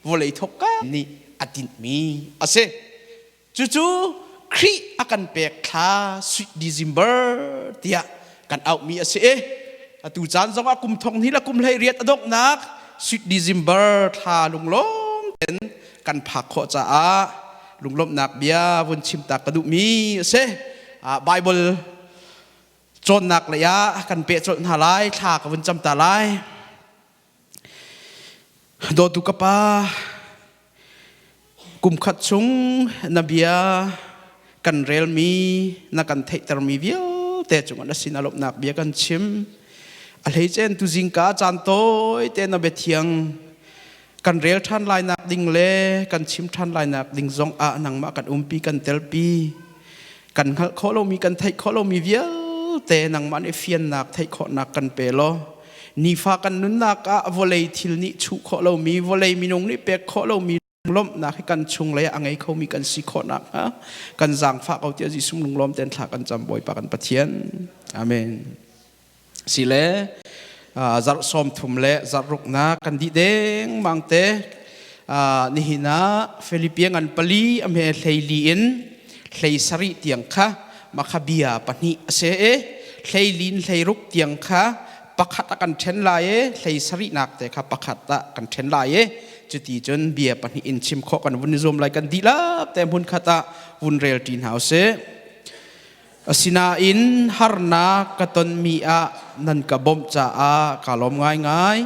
vawlei thawkka nih a tinhmi a si. Cucu Khrih a kan pek thla Sweet December tiah kan auhmi a si i atu caan zongah kum thong hnih le kum 18 a donghnak Sweet December thla lunglawm ten kan phak khawh caah lunglawmhnak bia vun chim ta ka duhmi a si. Bible cawnnak lei ah kan peh colh hna lai, thla ka vun cam ta lai. Dawtu ka pa, kum khat chung na bia kan relmi, na kan theihtermi vialte cungah na sin a lawmhnak bia kan chim. A hleicen tu zingka caan tawi te na biathiang kan rel ṭhan lai nak ding le kan chim ṭhan lai nak ding zong ah nangmah kan umpi kan telpi. Kan hngalh khawh lomi kan theih khawh lomi vialte nangmah nih fiannak theih khawhnak kan pe law nifa kan nunnak ah vawlei thil nih chuh khawh lomi vawlei minung nih pek khawh lomi lawmhnak hi kan chung lei ah a ngei khomi kan si khawh nakhnga kan zaangfah ko tiah Jesuh lunglawm ten thla kan cam Bawipa kan Pathian. Amen. Sile zarh 30 le zarh ruknak kan dih dengmang te nihin ah Philippian ngan pali a hme 14 in 17 tiang kha makha bia pahnih a si i hleilin 16 tiang kha pakhat a kan ṭhen lai i 17nak te kha pakhat ah kan ṭhen lai i cuti cun bia pahnih in chim khawh kan vun i zuam lai. Kan dihlak te hmun khat ah vun rel ṭi hna usih. Asinain harnak ka tonmi ah nan ka bawmh caah kaa lawm ngaingai.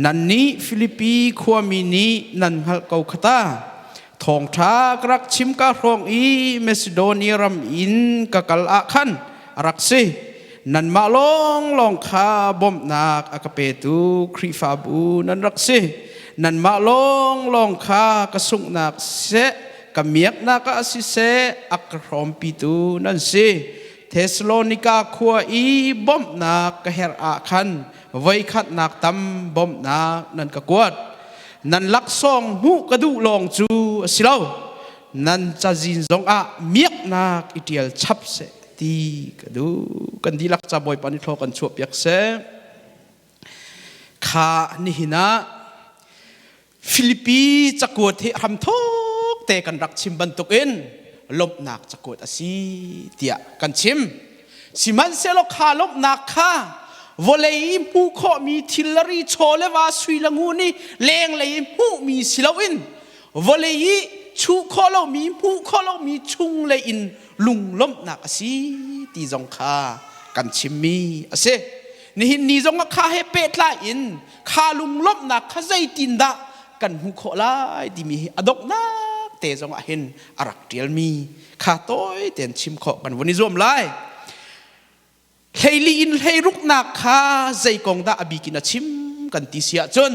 Nannih Filipi khuami nih nan hngalh ko kha ta. Thawngṭha ka rak chim ka hrawng i Macedonia ram in ka kal ah khan a rak si. Nanmah lawnglawng kha bawmhnak a ka petu Khrihfabu nan rak si. Nanmah lawnglawng kha ka sunghnak siseh, ka miaknak ah siseh a ka hrawmpitu nan si. Thesalonika khua i bawmhnak ka herh ah khan voikhatnak tam bawmhnak nan ka kuat. Nan laksawng hmuh ka duh lawng cu a si lo, nan cazin zongah miaknak i ṭial chap seh ti ka duh. Kan dihlak ca Bawipa nih thlaw kan chuahpiak seh. Kha nihin ah Filipi cakuat hi hramthawk te kan rak chim bantukin lawmhnak cakuat a si tiah kan chim. Sihmanhsehlaw kha lawmhnak kha vawlei i hmuh khawhmi thil le ri chaw le va sui le ngun i lenglei i hmuhmi si loin vawlei i chuh khawh lomi hmuh khawh lomi chunglei in lunglawmhnak a si ti zong kha kan chimmi a si. Nihin ni zong ah kha he pehtlai in kha lunglawmhnak kha zeitindah kan hmuh khawh lai timi hi a donghnak te zong ah hin a rak ṭialmi kha tawi tein chim khawh kan vun i zuam lai. 14 in 16nak kha zei kong dah a bik in a chim kan ti si ahcun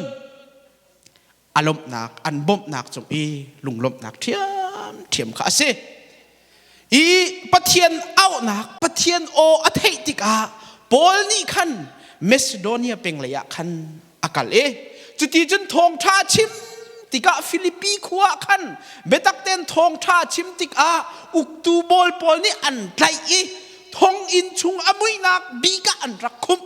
a lawmhnak an bawmhnak cung i lunglawmhnak ṭhiamṭhiam kha a si. I Pathian auhnak Pathian aw a theih tikah Paul nih khan Macedonia peng lei ah khan a kal i cuti cun thawngṭha chim tikah Filipi khua ah khan biatak tein thawngṭha chim tikah uktu bawl pawl nih an tlaih i thonginn chung a muihnak bik ah an rak khumh.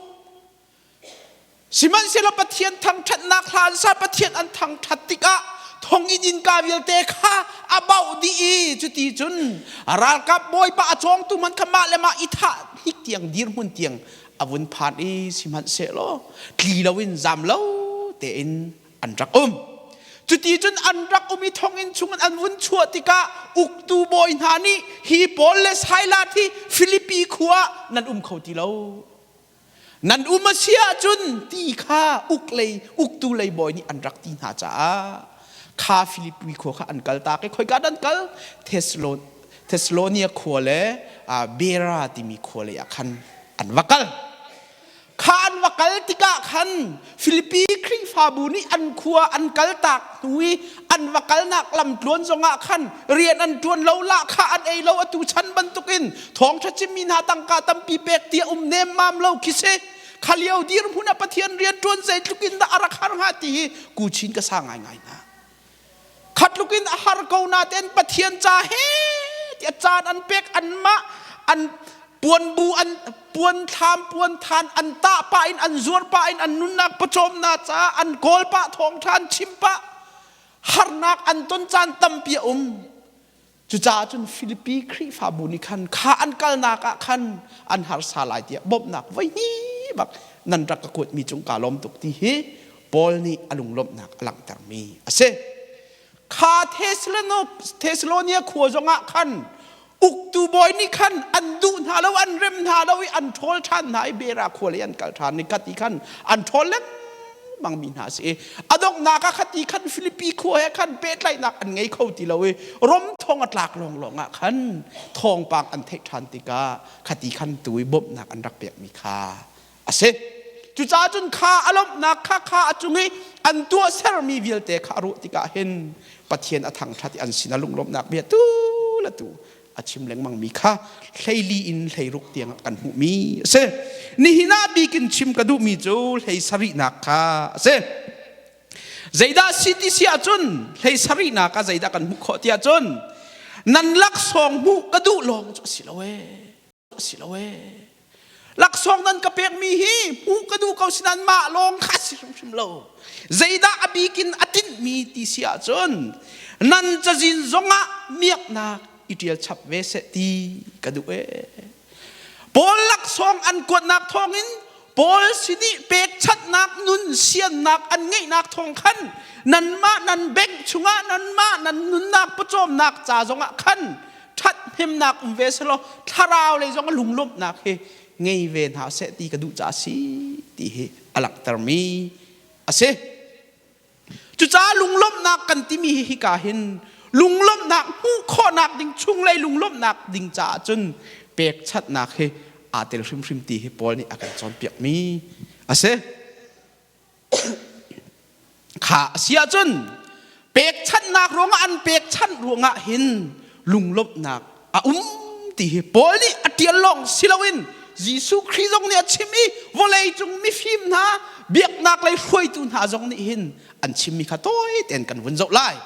Sihmanhsehlaw Pathian thangṭhatnak hla an sa. Pathian an thangṭhat tikah thonginn innka vialte kha a bauh dih i cuti cun ralkap bawipa a cawngtu man kha mah le mah i thah hnik tiang dirhmun tiang a vun phan i sihmanhsehlaw tli loin zam lo tein an rak um. Cuti cun an rak um i thonginn chungin an vun chuah tikah uktu bawi hna nih hi Paul le Silas hi Filipi khua ah nan um kho ti lo, nan um a si ahcun ti kha uk lei uktu lei bawi nih an rak ti hna caah kha Filipi khua kha an kal tak i khoika an kal? Thessalonia khua le Bera timi khua lei ah khan an va kal. Kha an va kal tikah khan Filipi Khrihfabu nih an khua an kal tak hnu i an va kalnak lamtluan zongah khan rian an ṭuan lo, lahkhah an ei lo. Atu chan bantukin thawngṭha chimmi hna tangka tampi pek ti a um nemmam lo khi si. Kha lio dirhmun ah Pathian rian ṭuan zeitluk in dah a rak har hnga ti hi kuchin ka sa ngaingai hna. Khatluk in a har ko natein Pathian ca he tiah caan an pek. Anmah an puanbu an puan thlam puan than an tah pah in an zuar pah in an nunnak pawcawmnak caah an kawl pah, thawngṭha an chim pah. Harnak an ton caan tampi a um. Cucaah cun Filipi Khrihfabu nih khan kha an kalnak ah khan an harsa lai tiah bawmhnak voi hnih bak nan rak ka kuatmi cung kaa lawm tuk ti hi Paul nih a lunglawmhnak a langhtermi a si. Kha Thesalonia khua zongah khan uktu bawi nih khan an duh hna lo, an rem hna lo i an ṭhawl ṭhan hna i Bera khua lei an kal ṭhan i khati khan an ṭhawl lengmang mi hna a si i a donghnak ah khati khan Filipi khua he khan pehtlaihnak an ngei kho ti lo i Rom thong a tlak lawnglawng ah khan thawngpang an theih ṭhan tikah khati khan tu i bawmhnak an rak pekmi kha a si. Cucaah cun kha a lawmhnak kha kha a cung i an tuahsermi vialte kha a ruah tikah hin Pathian a thangṭhat i an sinah lunglawmhnak bia tu le tu a chim lengmangmi kha hleili in hleiruk tiang kan hmuhmi a si. Nihin ah bikin chim ka duhmi cu hlei sarihnak kha a si. Zeidah si ti si ahcun hlei sarihnak ah zeidah kan hmuh khawh ti ahcun nan laksawng hmuh ka duh lawng cu a si lo ee. A si lo ee. Laksawng nan ka pekmi hi hmuh ka duh ko sinain mah lawng kha si hrimhrim lo. Zeidah a bikin a tinhmi ti si ahcun nan cazin zongah miaknak i ṭial chap ve seh ti ka duh ee. Paul laksawng an kuatnak thawngin Paul sin i pekchanhnak nun siannak an ngeihnak thawng khan nanmah nan bank chungah nanmah nan nunnak pawcawmnak ca zongah khan ṭhathnemnak um ve selaw thlarau lei zong lunglawmhnak hi ngei ve hna seh ti ka duh caah si ti hi a langhtermi a si. Cucaah lunglawmhnak kan timi hi hika hin lunglawmhnak hmuh khawhnak ding chunglei lunglawmhnak ding caah cun pekchanhnak hi aa tel hrimhrim ti hi Paul nih a kan cawnpiakmi a si. Kha a si ahcun pekchanhnak ruangah an pekchanh ruangah hin lunglawmhnak a um ti hi Paul nih a ṭial lawng si loin Jesuh Khrih zong nih a chim i vawleicung mifim hna biaknak lei hruaitu hna zong nih hin an chimmi kha tawi tein kan vun zoh lai.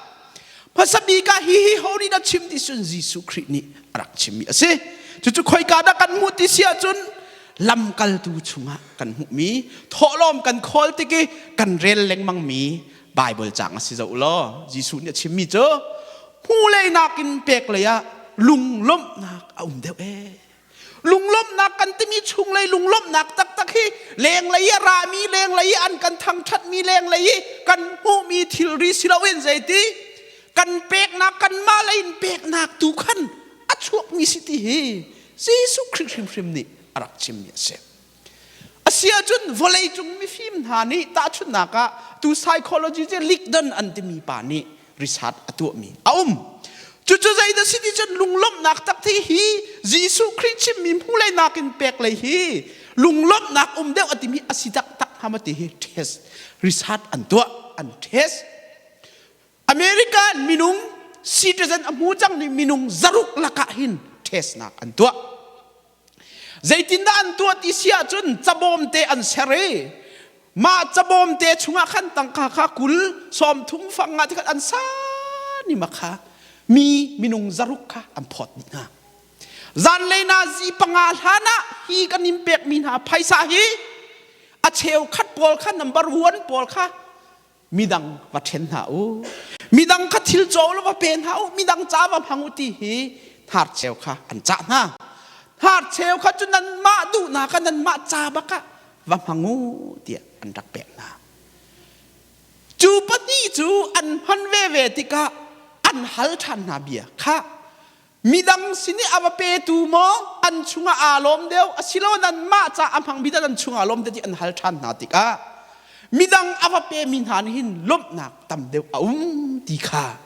Hmasa bik ah hihi ho nih dah chim ti cun Jesuh Khrih nih a rak chimmi a si. Cucu khoika dah kan hmuh ti si ahcun lamkaltu chungah kan hmuhmi thawhlawm kan khawl tik i kan rel lengmangmi Bible caang a si zoh law Jesuh nih a chimmi cu hmulei nakin pek lei ah lunglawmhnak a um deuh ee. Lunglawmhnak kan timi chunglei lunglawmhnak taktak hi lenglei i a rami lenglei i an kan thangṭhatmi lenglei i kan hmuhmi thilri si loin zeiti kan peknak kanmah lei in peknak tu khan a chuakmi si ti hi Jesuh Khrih hrimhrim nih a rak chimmi a si. Asiahcun vawleicung mifim hna nih tahchunhnak ah tu psychology cu Ligdon an timi pa nih research a tuahmi a um. Cucu zeidah si ti cun lunglawmhnak tak thi hi Jesuh Khrih chimmi hmulei nakin pek lei hi lunglawmhnak um deuh a timi a si taktak hnga maw ti hi test research an tuah an test. American minung citizen a hmu cangmi minung zaruk lakah hin testnak an tuah. Zeitindah an tuah ti si ahcun cabawm te an ser i mah cabawm te chungah khan tangka kha 20 30 fang nga ti khan an san i ma kha mi minung zaruk kha an phawt dih hna. Zanlei nazi panga hlan ah hi kan in pekmi hna phaisa hi a cheukhat pawl kha number one pawl kha midang va ṭhen hna u midang kha thil caw lo va pe hna u midang ca va hmang u ti hi hnarcheu kha an cah hna hnarcheu kha cu nanmah duhnak kha nanmah ca bak ah va hmang u tiah an rak pek hna cu pahnih cu an hman veve tikah an hal ṭhan hna bia kha Midang sin i a va petu maw an chungah aa lawm deuh asilo nanmah ca a hmangmi dah nan chungah lawm deuh ti an hal ṭhan hna tikah midang a va pemi hna nih hin lawmhnak tam deuh a um ti kha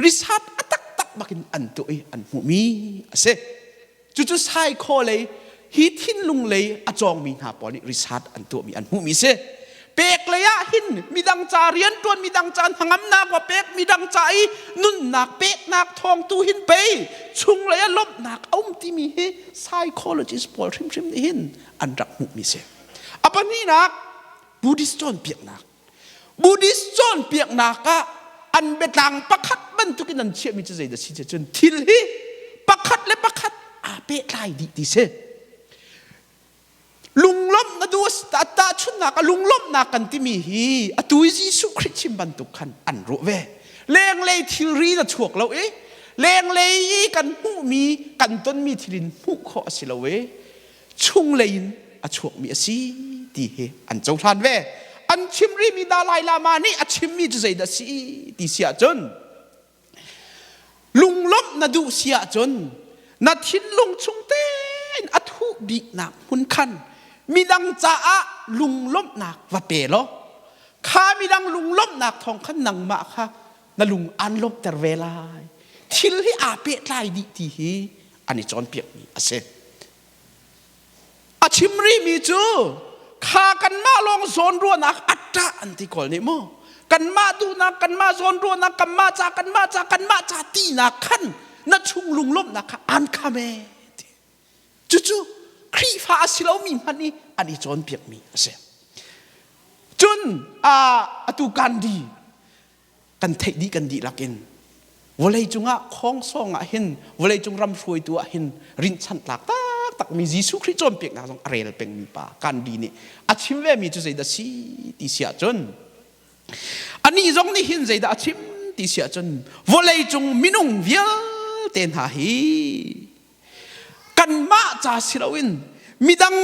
research a taktak bakin an tuah i an hmuhmi a si. Cucu saikhaw lei hi thinlung lei a cawngmi hna pawl nih research an tuahmi an hmuhmi si. Pek lei ah hin midang ca rianṭuan midang ca hnangamnak wa pek midang ca i nunnak peknak thawng tu hin pei chunglei ah lawmhnak a um timi hi psychologist pawl hrimhrim nih hin an rak hmuhmi si. A pahnihnak Buddhist cawnpiaknak Buddhist cawnpiaknak ah an biatlang pakhat bantukin an chiahmi cu zeidah si cun thil hi pakhat le pakhat aa pehtlai dih ti si. Lunglawmh na duh tahchunhnak ah lunglawmhnak kan timi hi atu i Jesuh Khrih chim bantuk khan an ruah ve. Lenglei thilri na chuak lo i lenglei i kan hmuhmi kan tonmi thil in hmuh khawh a si lo i chunglei in a chuakmi a si ti hi an cohlan ve. An chim rihmi Dalai Lama nih a chimmi cu zeidah a si ti si ahcun Lunglawmh na duh si ahcun na thinlung chung tein a thuh biknak hmun khan midang caah lunglawmhnak va pe law kha midang lunglawmhnak thawng khan nangmah kha na lung aan lawmhter ve lai. Thil hi aa pehtlai dih ti hi an i cawnpiakmi a si. A chim rihmi cu kha kanmah lawng zawnruahnak atta an ti kawl nih mu. Kanmah duhnak, kanmah zawnruahnak, kanmah ca, kanmah ca, kanmah ca tinak khan na chung lunglawmhnak kha an kham ee ti. Cucu Khrihfa a si lomi hmanh i an i cawnpiakmi a si. Cun atu Gandhi kan theih dih kan dihlak in vawleicung ah khawngsawng ah hin vawleicung ram hruaitu ah hin rinhchanh tlak taktak mi Jesuh Khrih cawnpiaknak zong a rel pengmi pa Gandhi nih a chim ve mi cu zeidah si ti si ahcun anih zong nih hin zeidah a chim ti si ahcun vawleicung minung vialte hna hi kanmah ca si loin midang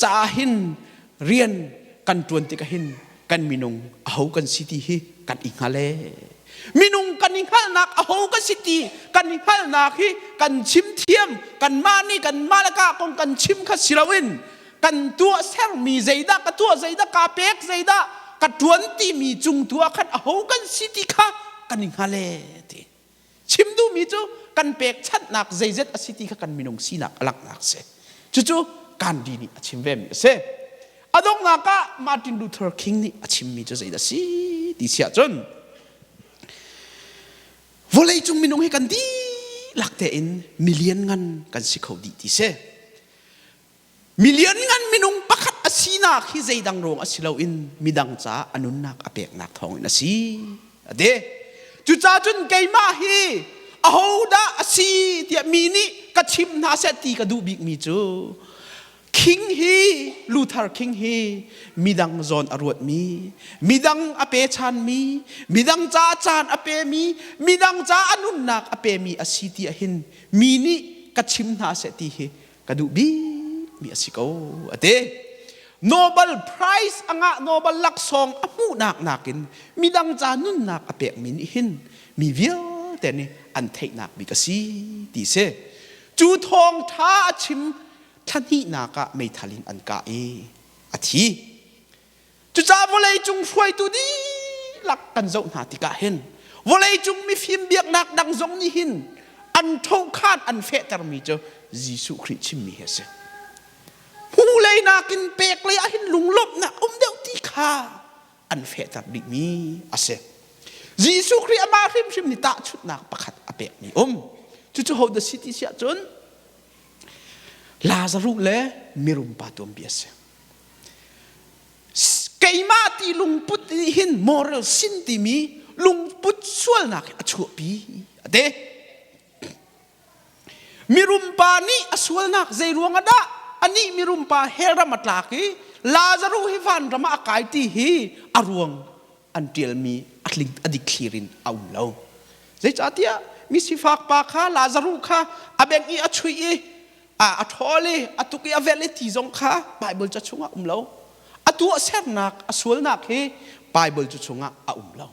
caah hin rian kan ṭuan tikah hin kan minung aho kan si ti hi kan i hngal ee. Minung kan i hngalhnak aho kan si ti kan i hngalhnak hi kan chim thiam kanmah nih kanmah le ka kong kan chim kha si loin kan tuah sermi zeidah ka tuah zeidah kaa pek zeidah ka ṭuan timi cung tu ah khan aho kan si ti kha kan i hngal ee ti. Chim duhmi cu kan pekchanhnak zeizet a si ti kha kan minung sinak a langhnak a si. Cucu Gandhi nih a chim vemi a si. A donghnak ah Martin Luther King nih a chimmi cu zeidah a si ti si ahcun vawleicung minung hi kan dihlak tein million ngan kan si kho dih ti si. Milian ngan minung pakhat a sinak hi zeidang ruang a si loin midang caah a nunnak a peknak thawngin a si. A ti. Cucaah cun keimah hi ahodah a si tiah mi nih ka chim hna seh ti ka duh bikmi cu King hi Luther King hi midang zawn a ruatmi, midang a pechanmi, midang ca caan a pemi, midang ca a nunnak a pemi a si ti ahhin mi nih ka chim hna seh ti hi ka duh bikmi a si ko a ti. Nobel Prize a ngah Nobel laksawng a hmuhnak nakin midang ca nunnak a pekmi nih hin mi vialte nih an theihnak bik a si ti si. Cu thawngṭha a chim thla hnihnak ah meithal in an kah i a thi. Cucaah vawleicung hruaitu dihlak kan zoh hna tikah hin vawleicung mifim biaknak dang zong nih hin an ṭhokhan an fehtermi cu Jesuh Khrih chimmi hi a si. Hmuhlei nakin peklei ah hin lunglawmhnak um deuh ti kha an fehter dihmi a si. Jesuh Khrih amah hrimhrim nih tahchunhnak pakhat a pekmi um. Cucu ho dah si ti si ahcun Lazaruh le mirum pa tuanbia a si. Keimah ti lungput nih hin moral sin timi lungput sualnak hi a chuahpi a ti. Mirum pa nih a sualnak zei ruang ah dah anih mirum pa hell ram a tlak i Lazaruh hi vanram ah a kai ti hi a ruang an ṭialmi a tling a dik thlir in a um lo. Zeicahtiah mi sifak pa kha Lazaruh kha a bengh i a chuih i a ṭhawl i a tuk i a velh i ti zong kha Baibal ca chungah um lo. A tuahsernak, a sualnak hi Baibal cu chungah a um lo.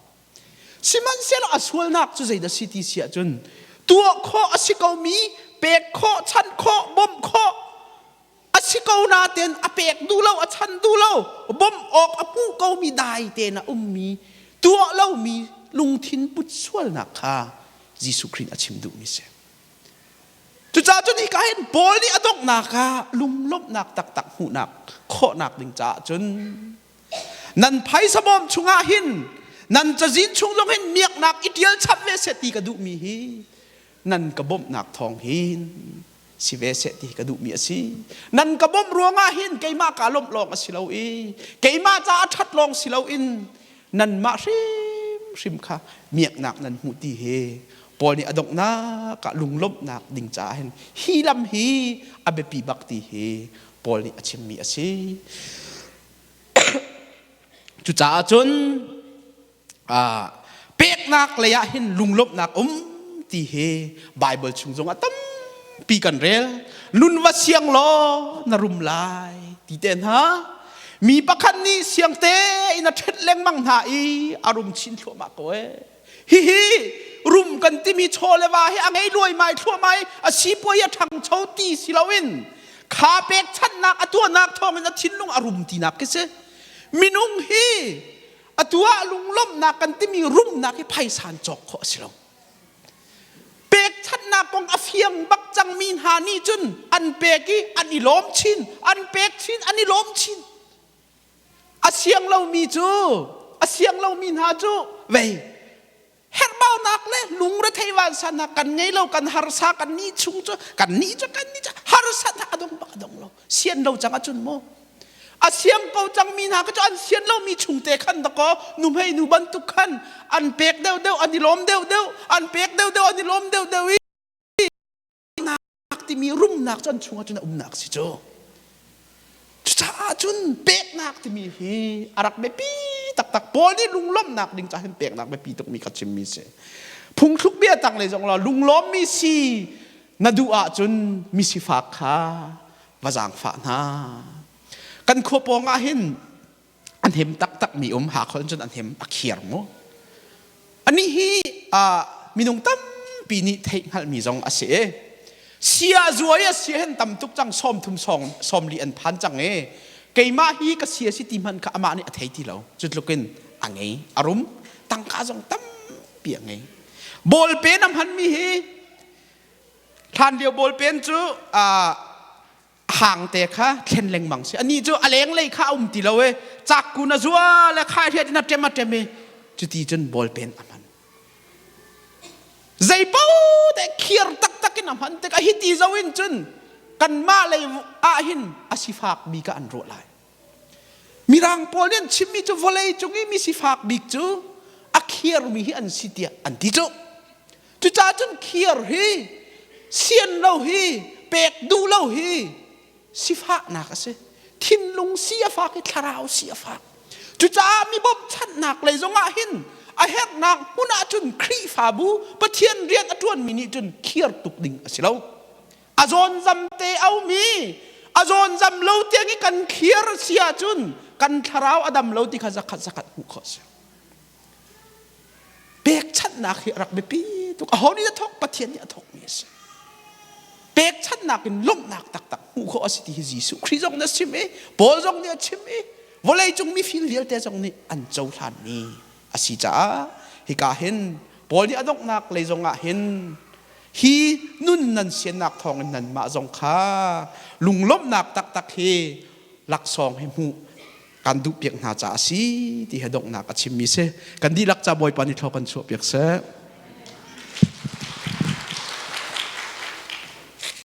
Sihmanhsehlaw a sualnak cu zeidah si ti si ahcun tuah khawh a si komi, pek khawh, chanh khawh, bawmh khawh a si ko nain a pek duh lo, a chan duh lo, bawmh awk a hmuh komi dai tein a ummi, tuah lomi lungthin put sualnak kha Jesuh Khrih a chim duhmi a si. Cucaah cun hika hin Paul nih a donghnak ah lunglawmhnak taktak hmuhnak khawhnak ding caah cun nan phaisa bawm chungah hin nan cazin chung zong hin miaknak i ṭial chap ve seh ti ka duhmi hi nan ka bawmhnak thawng hin si ve seh ti ka duhmi a si. Nan ka bawmh ruangah hin keimah kaa lawmh lawng a si lo i keimah caah ṭhat lawng si loin nanmah hrimhrim kha miaknak nan hmuh ti hi Paul nih a donghnak ah lunglawmhnak ding caah hin hi lam hi a biapi bak ti hi Paul nih a chimmi a si. Cucaah cun pek. Peknak lei ah hin lunglawmhnak um ti hi Bible chung zongah tampi kan rel. Nun va siang law na rum lai ti te hna. Mi pakhat nih siang tein a ṭhet lengmang hna i a rum chin thluahmah ko ee. Hihi rum kan timi chaw le va hi a ngei luaimai thluahmai a sipuai a ṭhangcho ti si loin kha pekchanhnak a tuahnak thawngin a thinlung a rum tinak khi si. Minung hi atu ah lunglawmhnak kan timi rumnak hi phaisa in cawk khawh a si lo. Pekchanhnak kong a fiang bak cangmi hna nih cun an pek i an i lawm chin, an pek chin, an i lawm chin. A siang lomi cu, a siang lomi hna cu vei herhbaunak le lungrethei vansannak kan ngei lo, kan harsa, kan nih chung cu, kan nih cu, kan nih cu harsatnak a dong bak a dong lo. Sian lo cang ahcun maw? A siang ko cangmi hna cu an sian lomi chungte khan dakaw nuhmei nu bantuk khan an pek deuhdeuh an i lawm deuhdeuh an pek deuhdeuh an i lawm deuhdeuh i nak timi rumnak cu an chungah cun a umnak si cu. Cucaah cun peknak timi hi a rak biapi taktak. Paul nih lunglawmhnak ding caah hin peknak biapi tukmi kha chimmi si. Phungthluk bia tang lei zong la lunglawmmi si na duh ahcun misifak kha va zaangfah hna. Kan khua pawng ah hin an hem taktakmi um Hakha cun an hem a khiar mu. Anih hi minung tampi nih theih hngalhmi zong a si i sia zuai a sia hen tam tuk cang 30 sawm 40 an phan cang i keimah hi ka sia si ti hmanh kha amah nih a thei ti lo. Cu tluk in a ngei a rum tangka zong tampi a ngei. Bawlpen a hmanmi hi hlan lio bawlpen cu hang te kha thlen lengmang si ani cu a lenglei kha a um ti lo e cak kun a zua le khai hriat in a ṭem a ṭem i cuti cun ballpen a hman zeipo te khiar taktak in a hman tik a hiti zo in cun kanmah lei ah hin a sifak bik ah an ruah lai mirang pawl nih an chimmi cu vawlei cung i mi sifak bik cu a khiarmi hi an si tiah an ti cu. Cucaah cun khiar hi sian lo hi pek duh lo hi sifahnak a si. Thinlung si a fak i thlarau si a fak. Cucaah mi bawmhchanhnak lei zongah hin a herhnak hmun ahcun Khrihfabu Pathian rian a ṭuanmi nih cun khiar tuk ding a si lo. A zawnzam te a um i a zawnzam lo tiang i kan khiar si ahcun kan thlarau a dam lo ti kha zakhat zakhat hmuh khawh a si. Pekchanhnak hi a rak biapi tuk. Aho nih a thawk? Pathian nih a thawkmi a si. Pekchanhnak in lawmhnak taktak hmuh khawh a si ti hi Jesuh Khrih zong nih a chim i Paul zong nih a chim i vawleicung mifim vialte zong nih an cohlanmi a si caah hika hin Paul nih a donghnak lei zong ah hin hi nun nan siannak thawngin nanmah zong kha lunglawmhnak taktak hi laksawng hi hmuh kan duhpiak hna caah a si ti he donghnak a chimmi si. Kan dihlak ca Bawipa nih thlaw kan chuahpiak seh.